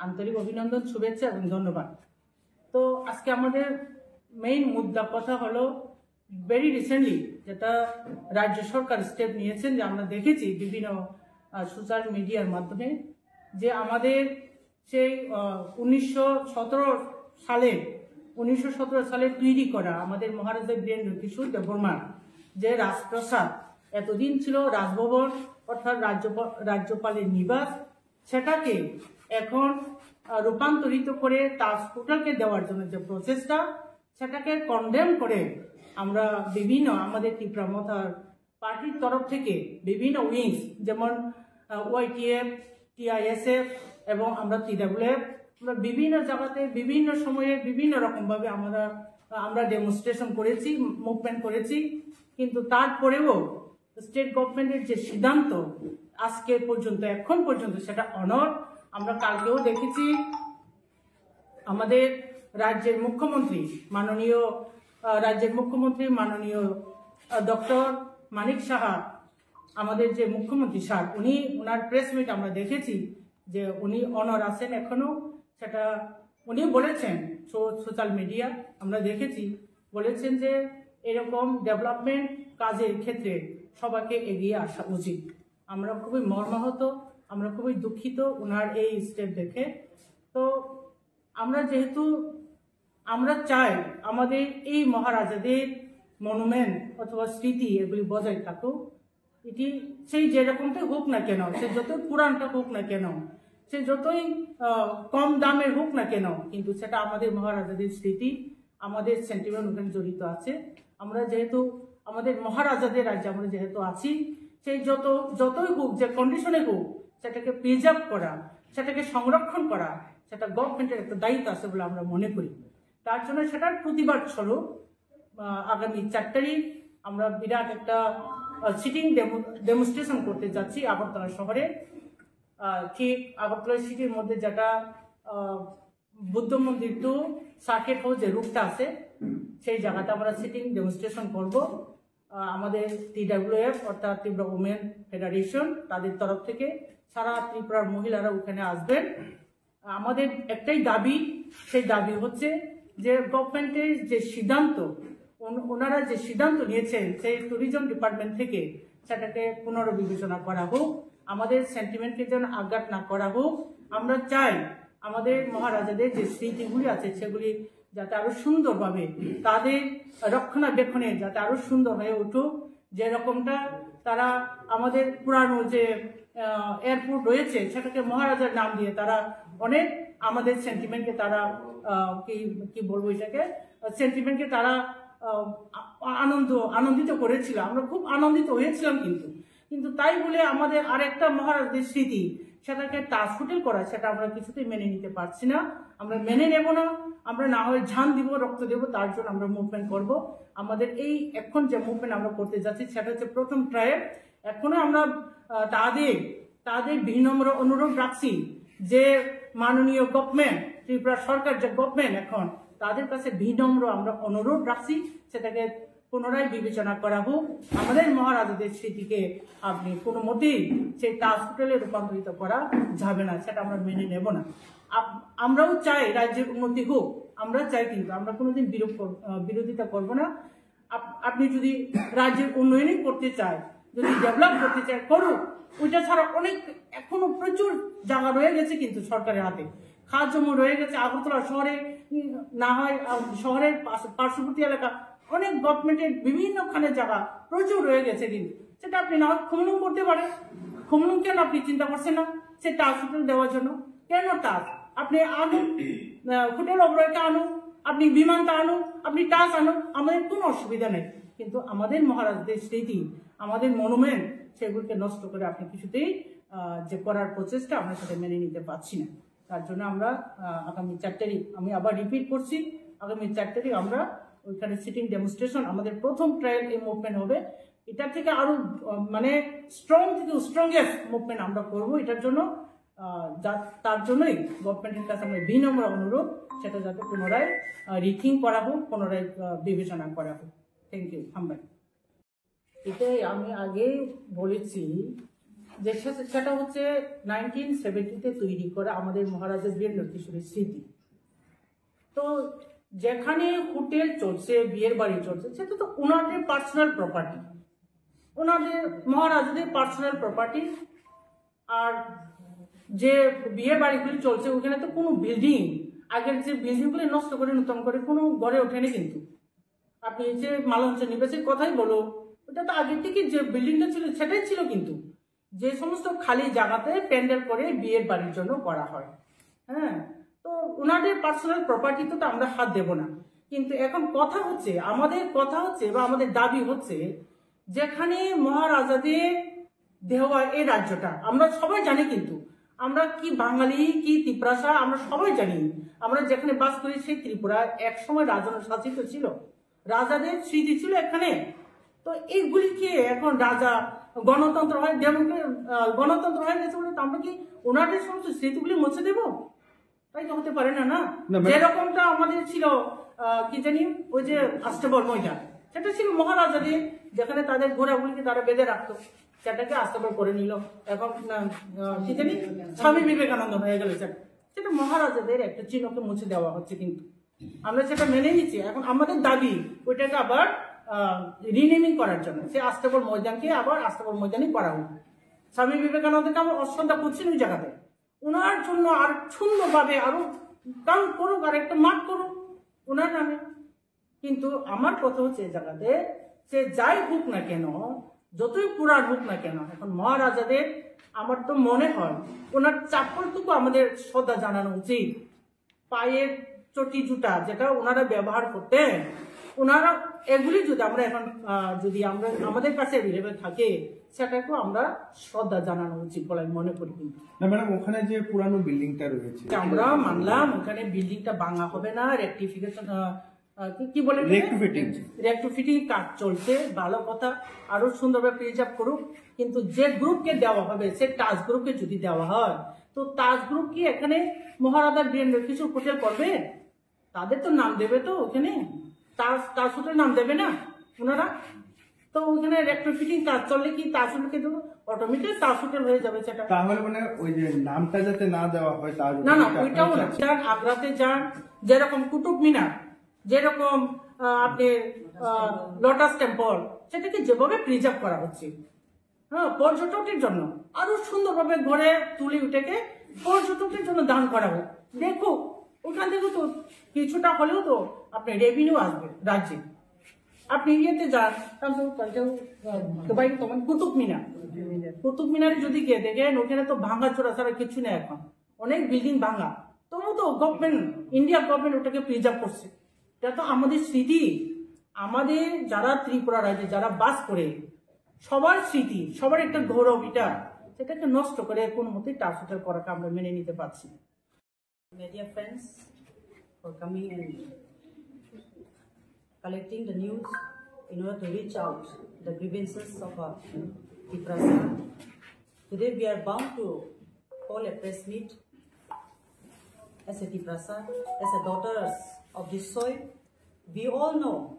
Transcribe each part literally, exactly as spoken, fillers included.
আন্তরিক অভিনন্দন, শুভেচ্ছা এবং ধন্যবাদ। তো আজকে আমাদের মেইন মুদ্রা কথা হলো, ভেরি রিসেন্টলি যেটা রাজ্য সরকার স্টেপ নিয়েছেন, যে আমরা দেখেছি বিভিন্ন সোশ্যাল মিডিয়ার মাধ্যমে, যে আমাদের সেই উনিশশো সতেরো সালে উনিশশো সতেরো সালে তৈরি করা আমাদের মহারাজা বীরেন্দ্র কিশোর দেববর্মার যে রাজপ্রাসাদ, এতদিন ছিল রাজভবন, অর্থাৎ রাজ্যপাল রাজ্যপালের নিবাস, সেটাকে এখন রূপান্তরিত করে তাজ হোটেলকে দেওয়ার জন্য যে প্রচেষ্টা, সেটাকে কন্ডেম করে আমরা বিভিন্ন আমাদের ত্রিপুরা মথার পার্টির তরফ থেকে বিভিন্ন উইংস, যেমন ওয়াইটিএফ, টিআইএসএফ এবং আমরা টিডাব্লিউএফ, আমরা বিভিন্ন জায়গাতে বিভিন্ন সময়ে বিভিন্ন রকমভাবে আমরা আমরা ডেমনস্ট্রেশন করেছি, মুভমেন্ট করেছি, কিন্তু তারপরেও স্টেট গভর্নমেন্টের যে সিদ্ধান্ত আজকে পর্যন্ত, এখন পর্যন্ত সেটা অনর। আমরা কালকেও দেখেছি আমাদের রাজ্যের মুখ্যমন্ত্রী মাননীয় আহ, রাজ্যের মুখ্যমন্ত্রী মাননীয় ডক্টর মানিক সাহা, আমাদের যে মুখ্যমন্ত্রী স্যার, উনি ওনার প্রেস মিট আমরা দেখেছি যে উনি অনর আছেন এখনো। সেটা উনি বলেছেন, সোশ্যাল মিডিয়া আমরা দেখেছি, বলেছেন যে এরকম ডেভেলপমেন্ট কাজের ক্ষেত্রে সবাইকে এগিয়ে আসা উচিত। আমরা খুবই মর্মাহত, আমরা খুবই দুঃখিত ওনার এই স্টেপ দেখে। তো আমরা যেহেতু আমরা চাই আমাদের এই মহারাজাদের মনুমেন্ট অথবা স্মৃতি এগুলি বজায় থাকুক। এটি সেই যেরকমটাই হোক না কেন, সে যতই পুরানটা হোক না কেন, সে যতই আহ, কম দামের হোক না কেন, কিন্তু সেটা আমাদের মহারাজাদের স্মৃতি, আমাদের সেন্টিমেন্ট ওখানে জড়িত আছে। আমরা যেহেতু আমাদের মহারাজাদের রাজ্যে আমরা যেহেতু আছি, সেই যত যতই হোক, যে কন্ডিশনে হোক, সেটাকে প্রিজার্ভ করা, সেটাকে সংরক্ষণ করা, সেটা গভর্নমেন্টের একটা দায়িত্ব আছে বলে আমরা মনে করি। তার জন্য সেটার প্রতিবাদ স্বরূপ আহ, আগামী চার তারিখ আমরা বিরাট একটা সিটিং ডেমনস্ট্রেশন করতে যাচ্ছি আগরতলা শহরে। আহ, ঠিক আগরতলা সিটির মধ্যে যেটা আহ, বুদ্ধ মন্দির টু সার্কিট হাউস যে রুটটা আছে, সেই জায়গাতে আমরা সিটিং ডেমনস্ট্রেশন করব। আহ, আমাদের টিডাব্লিউএফ অর্থাৎ ত্রিপুরা উমেন ফেডারেশন, তাদের তরফ থেকে সারা ত্রিপুরার মহিলারা ওখানে আসবেন। আমাদের একটাই দাবি, সেই দাবি হচ্ছে যে গভর্নমেন্টের যে সিদ্ধান্ত, ওন- ওনারা যে সিদ্ধান্ত নিয়েছেন সেই ট্যুরিজম ডিপার্টমেন্ট থেকে, সেটাকে পুনর্বিবেচনা করা হোক, আমাদের সেন্টিমেন্টকে যেন আঘাত না করা হোক। আমরা চাই আমাদের মহারাজাদের যে স্মৃতিগুলি আছে সেগুলি যাতে আরো সুন্দরভাবে তাদের রক্ষণাবেক্ষণে যাতে আরো সুন্দর হয়ে উঠুক, যেরকমটা তারা আমাদের পুরানো যে এয়ারপোর্ট রয়েছে সেটাকে মহারাজার নাম দিয়ে তারা অনেক আমাদের সেন্টিমেন্টকে তারা আহ, কি কি বলবো এটাকে, সেন্টিমেন্টকে তারা আহ, আ- আনন্দ আনন্দিত করেছিল। আমরা খুব আনন্দিত হয়েছিলাম, কিন্তু কিন্তু তাই বলে আমাদের আরেকটা মহারাজাদের স্মৃতি, সেটাকে তাজ হোটেল করা, সেটা আমরা কিছুতেই মেনে নিতে পারছি না। আমরা মেনে নেব না। আমরা না হয় জান দিব, রক্ত দেব, তার জন্য আমরা মুভমেন্ট করব। আমাদের এই এখন যে মুভমেন্ট আমরা করতে যাচ্ছি, সেটা হচ্ছে প্রথম ট্রায়াল। এখনো আমরা আহ, তাদের তাদের বিনম্র অনুরোধ রাখছি যে মাননীয় গভর্নমেন্ট, ত্রিপুরা সরকার যে গভর্নমেন্ট এখন, তাদের কাছে বিনম্র আমরা অনুরোধ রাখছি, সেটাকে পুনরায় বিবেচনা করা হোক। আমাদের মহারাজাদের স্মৃতিকে আপনি কোনো মতেই সেই তাজ হোটেলে রূপান্তরিত করা যাবে না, সেটা আমরা মেনে নেব না। আপ- আমরাও চাই রাজ্যের উন্নতি হোক, আমরা চাই, কিন্তু আমরা কোনোদিন বিরোধ কর- আহ, বিরোধিতা করব না। আপ- আপনি যদি রাজ্যের উন্নয়নই করতে চায়, যদি ডেভেলপ করতে চায়, করুক। ওইটা ছাড়া অনেক এখনো প্রচুর জায়গা রয়ে গেছে কিন্তু সরকারের হাতে, খাস জমি রয়ে গেছে আগরতলা শহরে, উম, না হয় আহ, শহরের পাশ- পার্শ্ববর্তী এলাকা অনেক গভর্নমেন্টের বিভিন্নখানে জায়গা প্রচুর রয়ে গেছে, কিন্তু সেটা আপনি না হয় খুমলুং করতে পারেন। খুমলুং কেন আপনি চিন্তা করছেন না সেটা হসপিটাল দেওয়ার জন্য? কেন তাজ? আপনি আনুন, আহ, হোটেল অবরয়কে আনুন, আপনি বিমানটা আনুন, আপনি তাজ আনুন, আমাদের কোনো অসুবিধা নেই। কিন্তু আমাদের মহারাজদের স্মৃতি, আমাদের মনুমেন্ট, সেগুলোকে নষ্ট করে আপনি কিছুতেই আহ, যে করার প্রচেষ্টা আমরা সেটা মেনে নিতে পারছি না। তার জন্য আমরা আহ, আগামী চার তারিখ, আমি আবার রিপিট করছি, আগামী চার তারিখ আমরা ওইখানে সিটিং ডেমনস্ট্রেশন, আমাদের প্রথম ট্রায়াল এই মুভমেন্ট হবে। এটা থেকে আরো আহ, মানে স্ট্রং থেকে স্ট্রংগেস্ট মুভমেন্ট আমরা করব এটার জন্য। আহ, যা- তার জন্যই গভর্নমেন্টের কাছে আমরা বিনম্র অনুরোধ, সেটা যাতে পুনরায় রিথিং করা হোক, পুনরায় আহ, বিবেচনা করা হোক। Thank you. হামবাই। এটাই আমি আগেই বলেছি যে সে- সেটা হচ্ছে নাইনটিন সেভেন্টিতে তৈরি করা আমাদের মহারাজা বীরেন্দ্র কিশোরের স্মৃতি। তো যেখানে হোটেল চলছে, বিয়ের বাড়ি চলছে, সেটা তো ওনাদের পার্সোনাল প্রপার্টি, ওনাদের মহারাজাদের পার্সোনাল প্রপার্টি। আর যে বিয়ে বাড়িগুলি চলছে, ওখানে তো কোনো বিল্ডিং, আগের যে বিল্ডিংগুলি নষ্ট করে নতুন করে কোনো গড়ে ওঠেনি কিন্তু। আপনি যে মালঞ্চ নিবাসীর কথাই বলো, ওটা তো আগে থেকে যে বিল্ডিংটা ছিল সেটাই ছিল কিন্তু। যে সমস্ত খালি জায়গাতে প্যান্ডেল করে বিয়ের বাড়ির জন্য করা হয়, হ্যাঁ, তো ওনাদের পার্সোনাল প্রপার্টিতে তো আমরা হাত দেব না। কিন্তু এখন কথা হচ্ছে, আমাদের কথা হচ্ছে বা আমাদের দাবি হচ্ছে, যেখানে মহারাজাদের দেওয়া এই রাজ্যটা আমরা সবাই জানি, কিন্তু আমরা কি বাঙালি কি তিপ্রাসা আমরা সবাই জানি। আমরা যেখানে বাস করি সেই ত্রিপুরা একসময় রাজানো শাসিত ছিল, রাজাদের স্মৃতি ছিল এখানে। তো এইগুলিকে এখন রাজা গণতন্ত্র হয়, ডেমোক্রে- আহ, গণতন্ত্র হয়ে গেছে বলে তো আমরা কি ওনাদের সমস্ত স্মৃতিগুলি মুছে দেব? তাই তো হতে পারে না, না? না, ম্যাডাম। যেরকমটা আমাদের ছিল, আহ, কি জানি, ওই যে আস্তাবল ময়দান, সেটা ছিল মহারাজাদের, যেখানে তাদের ঘোড়াগুলিকে তারা বেঁধে রাখতো, সেটাকে আস্তাবল করে নিল। এখন, আহ, আহ, কি জানি, স্বামী বিবেকানন্দ হয়ে গেল সেটা। সেটা মহারাজাদের একটা চিহ্নকে মুছে দেওয়া হচ্ছে, কিন্তু আমরা সেটা মেনে নিচ্ছি। এখন আমাদের দাবি ওইটাকে আবার, আহ, রিনেমিং করার জন্য, সে আস্তাবল ময়দানকে আবার আস্তাবল ময়দানই করা হোক। স্বামী বিবেকানন্দকে আমরা অশ্রদ্ধা করছি না ওই জায়গাতে। ওনার জন্য আর সুন্দরভাবে আরো কাম করুক, আর একটা মাঠ করুক ওনার নামে। কিন্তু আমার কথা হচ্ছে এই জায়গাতে, সে যাই হোক না কেন, যতই পুরাণ হোক না কেন, এখন মহারাজাদের, আমার তো মনে হয় ওনার চাপ্পলটুকু আমাদের শ্রদ্ধা জানানো উচিত। পায়ের চটি জুতা যেটা ওনারা ব্যবহার করতেন, ওনারা এগুলি যদি আমরা এখন, আহ, যদি আমরা, আমাদের কাছে অ্যাভেলেবল থাকে, সেটাকেও আমরা শ্রদ্ধা জানানো উচিত বলে আমি মনে করি। কিন্তু না ম্যাডাম, ওখানে যে পুরানো বিল্ডিংটা রয়েছে, আমরা মানলাম ওখানে বিল্ডিংটা ভাঙা হবে না, রেকটিফিকেশন, কি বলে, রেকটিফিটিং। রেকটিফিটিং কাজ চলছে, ভালো কথা, আরো সুন্দরভাবে প্রিজার্ভ করুক। কিন্তু যে গ্রুপকে দেওয়া হবে, সে তাজ গ্রুপকে যদি দেওয়া হয়, তো তাজ গ্রুপ কি এখানে মহারাজা বীরেন্দ্র কিশোর হোটেল করবে? তাদের তো নাম দেবে তো ওখানে, তাজ, তাজ হোটেল নাম দেবে না ওনারা? তো ওখানে রেকটিফিটিং কাজ চললে কি তাজ হোটেলকে দেবো? অটোমেটিক তাজ হোটেল হয়ে যাবে সেটা। তাহলে মানে ওই যে নামটা যাতে না দেওয়া হয় তাজ না, না, হোটেল, ওইটাও না। যান, আগ্রাতে যান, যেরকম কুতুব মিনার, যেরকম, আহ, আপনি, আহ, লোটাস টেম্পল, সেটাকে যেভাবে প্রিজার্ভ করা হচ্ছে, হ্যাঁ, পর্যটকের জন্য আরো সুন্দরভাবে গড়ে তুলে ওটাকে পর্যটকের জন্য দান করা হোক। দেখুক, ওখান থেকে তো কিছুটা হলেও তো আপনার রেভিনিউ আসবে রাজ্যে। আপনি ইয়েতে যান, তারপর কয়েকটা, আহ, দুবাই তখন কুতুব মিনার, কুতুব মিনারে যদি গিয়ে দেখেন, ওখানে তো ভাঙাচোরা ছাড়া কিছু নেই এখন, অনেক বিল্ডিং ভাঙা। তবু তো গভর্নমেন্ট, ইন্ডিয়া গভর্নমেন্ট ওটাকে প্রিজার্ভ করছে। এটা তো আমাদের স্মৃতি, আমাদের যারা ত্রিপুরা রাজ্যে যারা বাস করে, সবার স্মৃতি, সবার একটা গৌরব এটা। সেটাকে নষ্ট করে কোনো মতেই ট্রান্সলেটার করাকে আমরা মেনে নিতে পারছি না। Media friends for coming and collecting the news in order to reach out the grievances of, uh, Tiprasa. Today we are bound to call a press meet as a Tiprasa, as a daughters of this soil. We all know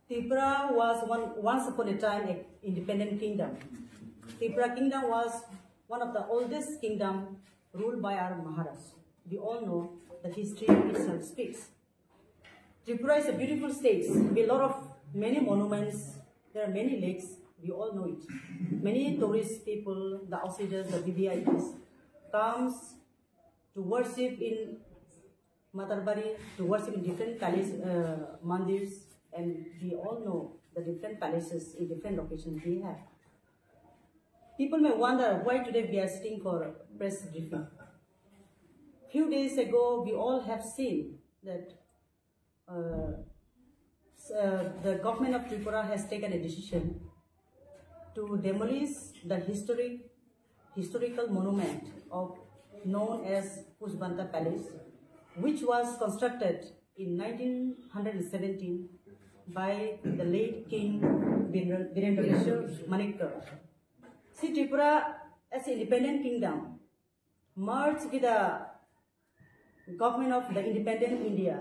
Tripura was one, once upon a time, a independent kingdom. Tripura kingdom was one of the oldest kingdom ruled by our Maharaj. We all know the history itself speaks. Tripura is a beautiful state with a lot of many monuments. There are many lakes. We all know it. Many tourist people, the outsiders, the V V I Ps comes to worship in Matarbari, to worship in different palace, uh, mandirs, and we all know the different palaces in different locations we have. People may wonder why today we are sitting for press briefing. Few days ago, we all have seen that, uh, s- uh, the government of Tripura has taken a decision to demolish the historic, historical monument of, known as Pushbanta Palace, which was constructed in nineteen seventeen by the late King Birendra Kishore Manikya. See, Tripura as independent kingdom merged with the government of the independent India,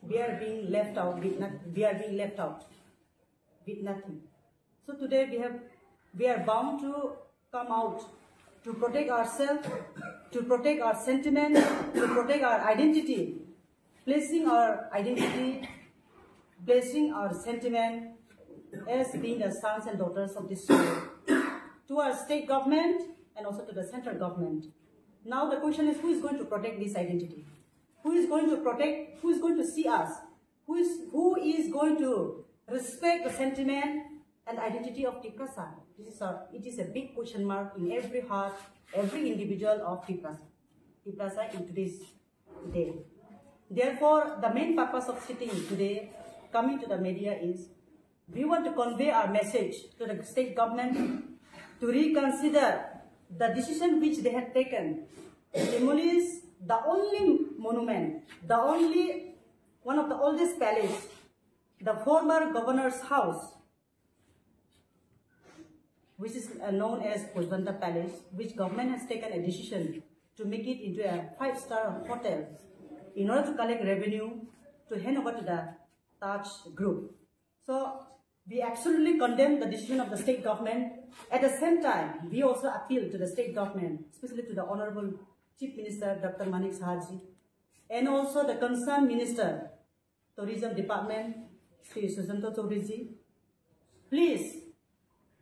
we are being left out with not, we are being left out with nothing. So today we have, we are bound to come out to protect ourselves, to protect our sentiment, to protect our identity, placing our identity, placing our sentiment as being the sons and daughters of this soil to our state government and also to the central government. Now the question is, who is going to protect this identity? Who is going to protect, who is going to see us? Who is, who is going to respect the sentiment and identity of Tiprasa? This is a, it is a big question mark in every heart, every individual of Tiprasa, Tiprasa in today's day. Therefore, the main purpose of sitting today, coming to the media, is we want to convey our message to the state government to reconsider the decision which they had taken to demolish the only monument, the only one of the oldest palace, the former governor's house, which is uh, known as Pojbanta Palace, which government has taken a decision to make it into a five-star hotel in order to collect revenue to hand over to the Taj Group. So we absolutely condemn the decision of the state government. At the same time, we also appeal to the state government, especially to the Honorable Chief Minister Doctor Manik Sahaji, and also the concerned minister, Tourism Department, Shri Sushanta Chaudhary ji, please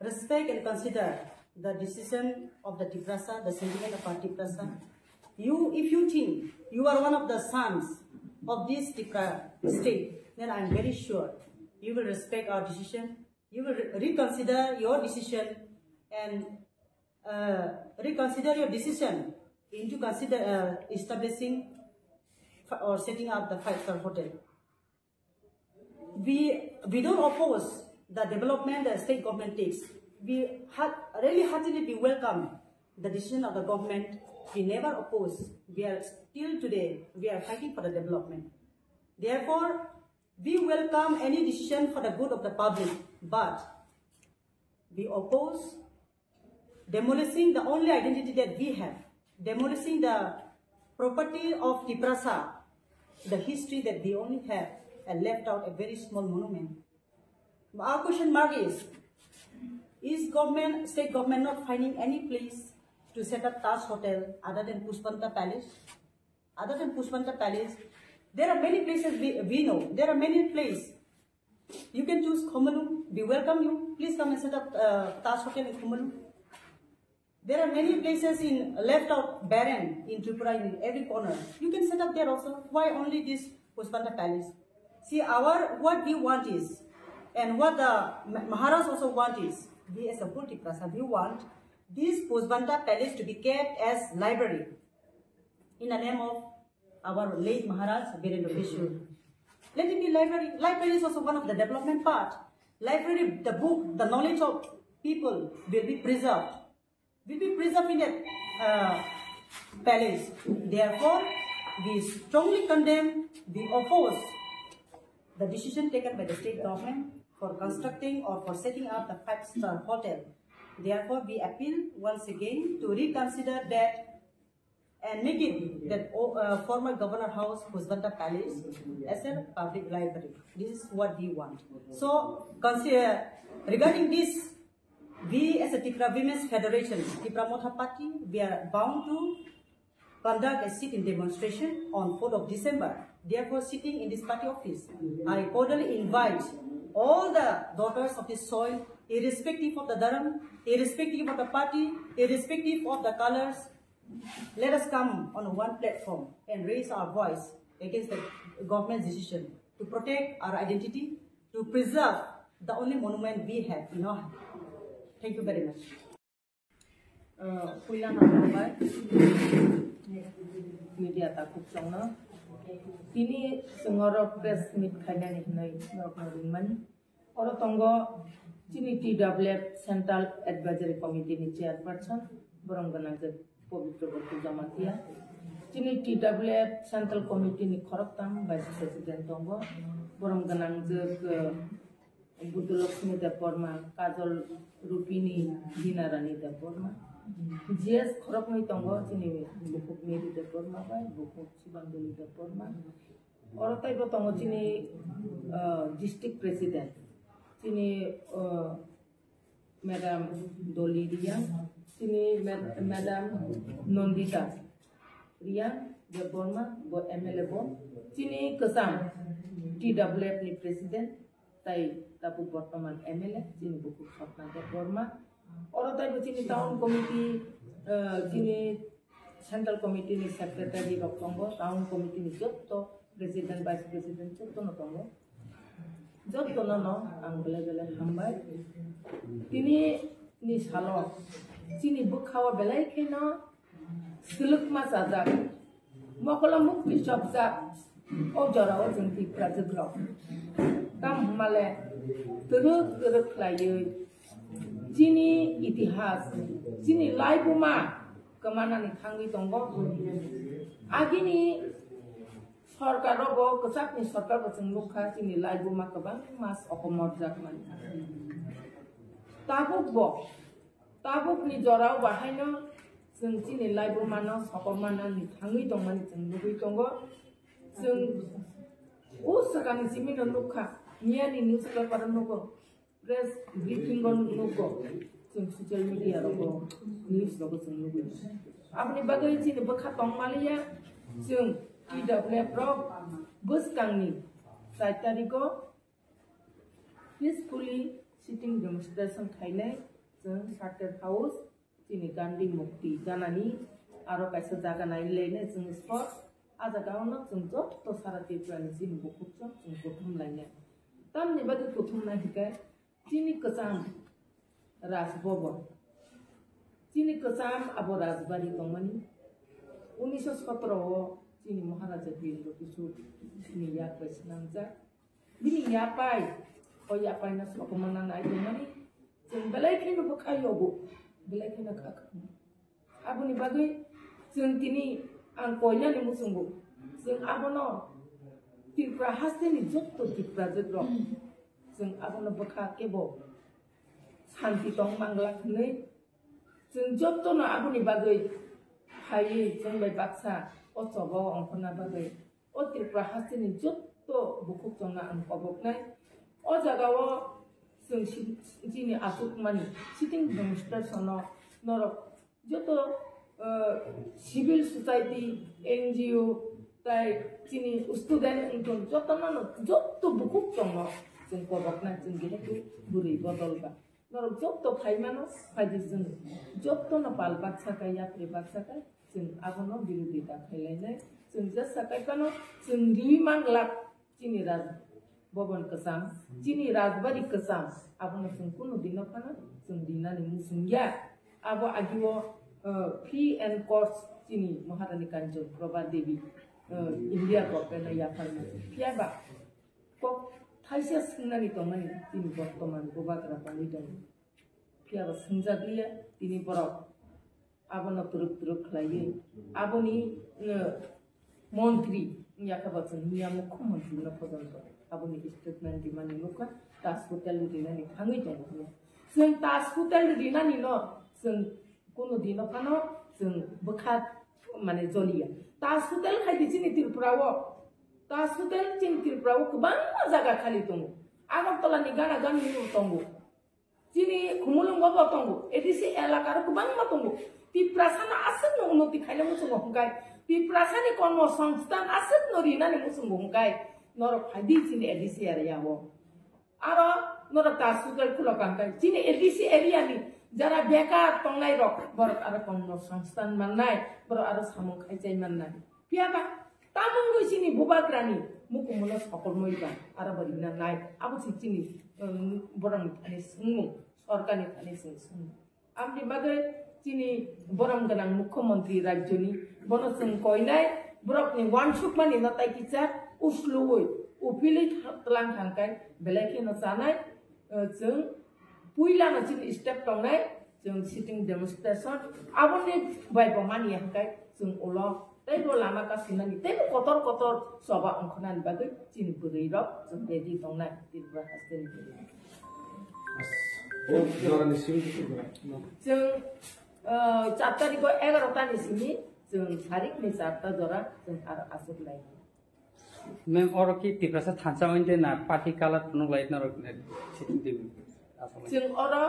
respect and consider the decision of the Tiprasa, the sentiment of our Tiprasa. You, if you think you are one of the sons of this Tipra state, then I am very sure you will respect our decision. You will re- reconsider your decision and uh, reconsider your decision into consider uh, establishing f- or setting up the five-star hotel. We we don't oppose the development the state government takes. We ha- really heartily we welcome the decision of the government. We never oppose. We are still today we are fighting for the development. Therefore, we welcome any decision for the good of the public, but we oppose demolishing the only identity that we have, demolishing the property of Tiprasa, the history that we only have, and left out a very small monument. Our question mark is, is government, state government not finding any place to set up Taj Hotel other than Pushpanta Palace? Other than Pushpanta Palace, there are many places we, we know. There are many places. You can choose Khumulwng. We welcome you. Please come and set up uh, Taj Hotel in Khumulwng. There are many places in left out barren in Tripura in every corner. You can set up there also. Why only this Pushpanta Palace? See, our what we want is, and what the Ma- Maharaj also want is, we as a whole Tiprasa, we want this Pushpanta Palace to be kept as library in the name of our late Maharaj Birendra Bishnu. Let it be library. Library is also one of the development part. Library, the book, the knowledge of people will be preserved. Will be preserved in that uh, palace. Therefore, we strongly condemn, we oppose the decision taken by the state government for constructing or for setting up the five-star hotel. Therefore, we appeal once again to reconsider that and make it that uh, former Governor House, Pushpanta Palace, as a public library. This is what we want. So, consider, regarding this, we as a Tipra Women's Federation, Tipra Motha Party, we are bound to conduct a sit-in demonstration on fourth of December. Therefore, sitting in this party office, I cordially invite all the daughters of this soil, irrespective of the dharam, irrespective of the party, irrespective of the colors, let us come on one platform and raise our voice against the government's decision to protect our identity, to preserve the only monument we have in our hand. Thank you very much. Puila hambai media takhuk chongno tini chwngoro press meet khainani hinwi norokno ringmani. Oro tongo chini T W F Central Advisory Committee ni chairperson, borom gwnangjwk Pabitra Borku Jamatia. Chini T W F Central Committee ni khoroktham vice president tongo, borom gwnangjwk, eh, Budulakshmi Debbarma, Kajol Rupini, Dinarani Debbarma. G S khoroknwi tongo, chini bukhuk Mary Debbarma bai bukhuk Subanduli Debbarma. Oro taibo tongo chini, uh, district president, chini, uh, Madam Doli Reang, chini Mad-, Madam Nandita Reang Debbarma, bo M L A bo, chini kwcham T W F ni President, tai tabuk bortoman M L A, chini bukhuk Swapna Debbarma. Oro taibo chini town committee, eh, chini Central Committee ni secretary rok tongo, town committee ni jotto president, vice president jotto no tongo. Jotto no no ang belai belai hambai. Tini ni salo chini bwkha o belai kheno swlwkma chajak, mokolo mukti chopjak, o jora o chwng Tiprajwk rok. Tam hwnmale twrwk twrwk khlaiwi chini itihas, chini laibuma kwmanani thangwi tongo. Agini sorkar o bo, kwchakni sorkar bo chwng nukha, chini laibuma kwbangma sokomorjak mankha. Tabuk bo, tabukni jorao bahaino chwng chini laibumano sokomornani thangwi tongmani chwng nugwi tongo. Chwng o swkangni simino nukha, miyani newspaper o nugo. Press briefing o nugo, chwng social media rogo, news rogo chwng nugo. Aboni bagwi chini bwkha tongmaliya, chwng T W F rok bwskangni char tariko peacefully sitting demonstration khainai, chwng Charter House, chini Gandhi Mukti ganani aro kaisa jaga nai lene chwng spot. A jaga ono chwng jotto sara Tripura ni chini bukhuk chwng chwng kuthum lainai. Tamni bagwi kuthum nai hikai chini kwcham Raj Bhavan. Chini kwcham abo Rajbari tongmani. Unisho sotro o chini Maharaja Birendra Kishore chini yak bai swnamjak. Bini yapai, o yapai no sokomorna nai tongmani, chwng belai kheno bwkha yogo, belai kheno kha kha. Aboni bagwi chwng tini ang koinani muchungo, chwng abono Tripura hasteni jotto Tiprajwk rok, chwng abono bwkha kebo santi tong mangla hwnwi, chwng jottono aboni bagwi phaiwi chwng bai baksa o choba o ongkhorna bagwi. O Tripura hasteni jotto bukhuk chongno ang koboknai. O jagao chwng si-, chini achukmani sitting demonstration-o norok joto, eh, civil society, N G O, tai chini student wngthun jotono, jotto bukhuk chongno chwng koboknai, chwng jehetu bwrwi bodol ba. Norok jotto phai mano, phai di chwng jotto no pal baksa kai, yapri baksa kai, chwng abono birodita khai lainai. Chwng jesa kai phano chwng riwi man glak chini Raj Bhavan kwcham, chini Rajbari kwcham, abono chwng kunu dino phano chwng rinani muchung ya. Abo agio, uh, free and course chini Maharani Kanchan Prabha Devi, uh, India government no yapharma. Phiya ba kok thaisa swngnani tongmani tini bortoman bubagra tongwi tongo. Phiya ba swngjak liya tini borok abono twrwk twrwk khlaiwi aboni, uh, montri wngya khe bo chwng miya mukho montri no pojonto aboni statement rimani nukha, Taj Hotel rinani thangwi tongo hwnwi. Chwng Taj Hotel rinani no chwng kunu dino phano chwng bwkha mane joliya. Taj Hotel khai di chini Tripura o. Taj Hotel chini Tripura o kwbangma jaga khali tongo. Agartala ni gana gani o tongo. Chini Khumulwng bo bo tongo. A D C elaka ro kwbangma tongo. Tiprasa no aswk no unnoti khaina muchungo hwnkhe. Tiprasa ni kormo songsthan aswk no rinani muchungo hwnkhe. Norok phai di chini A D C area o. Aro norok Taj Hotel khulo kangkai. Chini A D C area ni jara bekar tongnai rok, borok aro kormo songsthan mannai, borok aro samung khaichai mannai. Phiya ba, tamungwi chini bubagrani mukumuno sokolmoi ba, aro bo rina nai. Abo se chini, um, borokni thani swngmung, sorkarni thani chwng swngmung. Aboni bagwi chini borom gwnang mukhyamantri rajyoni bono chwng koinai, borokni uansukmani no tai kisa usluwi uphilwi tha-, tlang thangkai belai kheno chanai, eh, chwng puilano chini step tongnai, chwng sitting demonstration, aboni bai bo mani hwnkhe chwng ulo teibo lama kasinani, teibo kotor kotor choba ongkhornani bagwi chini bwrwi rok chwng ready tongnai Tripura hasteni bwrwi. Jorani simi. Chwng, ah, char tarikh o egarota ni simi chwng sarik ni charta jora chwng aro aswk lai. Mem oro ki Tiprasa thansa oinde na party color phunuk lai norok ne sitting table. Aswk lai. Chwng oro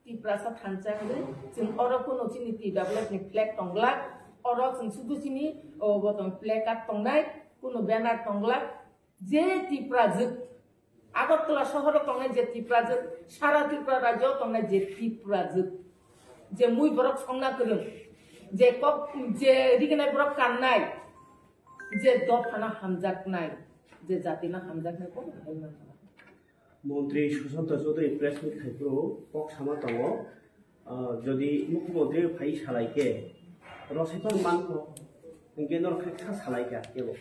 Tiprasa thansa hwnwi chwng oro kuno chini T W F ni flag tonglak, oro chwng sudu chini o botong placard tongnai, kuno banner tonglak, je Tiprajwk, Agartala sohoro tongnai je Tiprajwk, sara Tripura rajyo tongnai je Tiprajwk, je mui borok songna kwrwng, je kok, je riginai borok kannai, je dophano hamjaknai, je jatino hamjaknai, kono hai manna. Montri Sushanta Chaudhary press meet khai phuru kok sama tongo, ah, jodi Mukhyamantri phai salai khe rosai tong man kho, hinkhe norok khe kha salai kha kebo.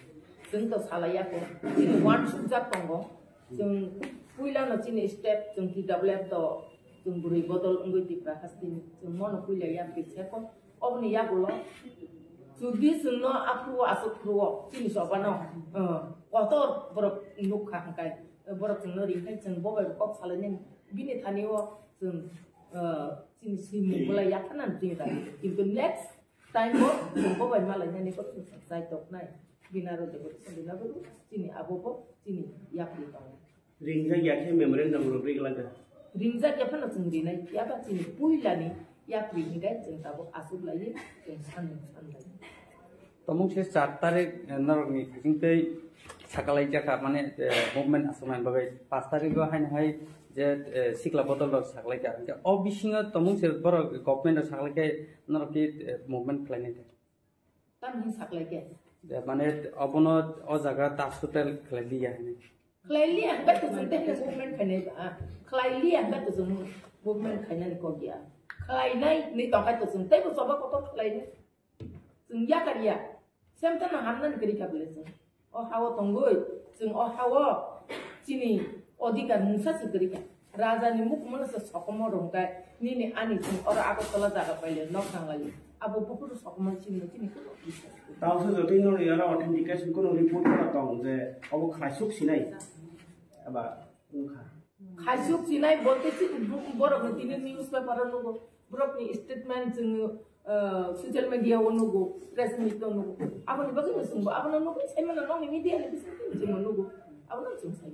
Chwng to salai ya kho, chini one sukjak tongo. Chwng puila no chini step chwng T W F to chwng bwrwi bodol wngwi Tipra hasteni chwng mono puila ya khe se kho. Oboni yagulo jodi chwngno aphuru aswk phuru chini chobano, ah, kotor borok nukha hwnkhe. Borok chwngno ringkhe chwng bo bai kok salainani bini thani o chwng, ah, chini simung bolai yapharnani chini bai. Kintu next time o chwng bo bai malainani bo chwng chai toknai. Bini aro de chwng bini abo chini abo bo chini yapri tongo. Ringjak ya khe memorandum rok ri glak. Ringjak ya phano chwng rinai, yaba chini puilani yapri hwnkhe chwng tabuk aswk laiwi chwng sanmung sanlai. Tomung se char tarik, eh, norokni bisingtwi sakalaijak kha, mane, eh, movement aswknani bagwi. Panch tarik o haino hai je, eh, sikla bodol rok sakalaijak. Hinkhe o bisingo tomung se borok government rok sakalaikhe norok ki, eh, movement khlainai de? Tamni saklaikhe? Je mane obono o jaga ta hotel khlai liya hinwi. Khlai liya hwnkhe to chwng tei movement khainai ba. Khlai liya hwnkhe to chwng movement khainani kok ya. Khlainai ni tongkha to chwng teibo choba kotor khlainai. Chwng yakar ya. Semtano hamnani kwrwi kha bwle chwng. O hao tongwi chwng o hao chini odhikar mungsa se kwrwi kha. Raja ni mukhumo no se sokomo rwngkhe nini ani chwng oro Agartala jaga paile nok nanglaio. Abo buphuru sokomo chini chini. Tao se jotoi no yara authentication kono report kono tong je obo khlaisuk sinai. Aba wngkha. Khaisuk sinai bolte si borok ni tini newspaper o nugo. Borok ni statement chwng, ah, social media o nugo, press meet o nugo. Aboni bagwi no chwngbo, abono nugwi saimano nokni media ni bisingtwi chwngbo nugo. Abono chwng sai.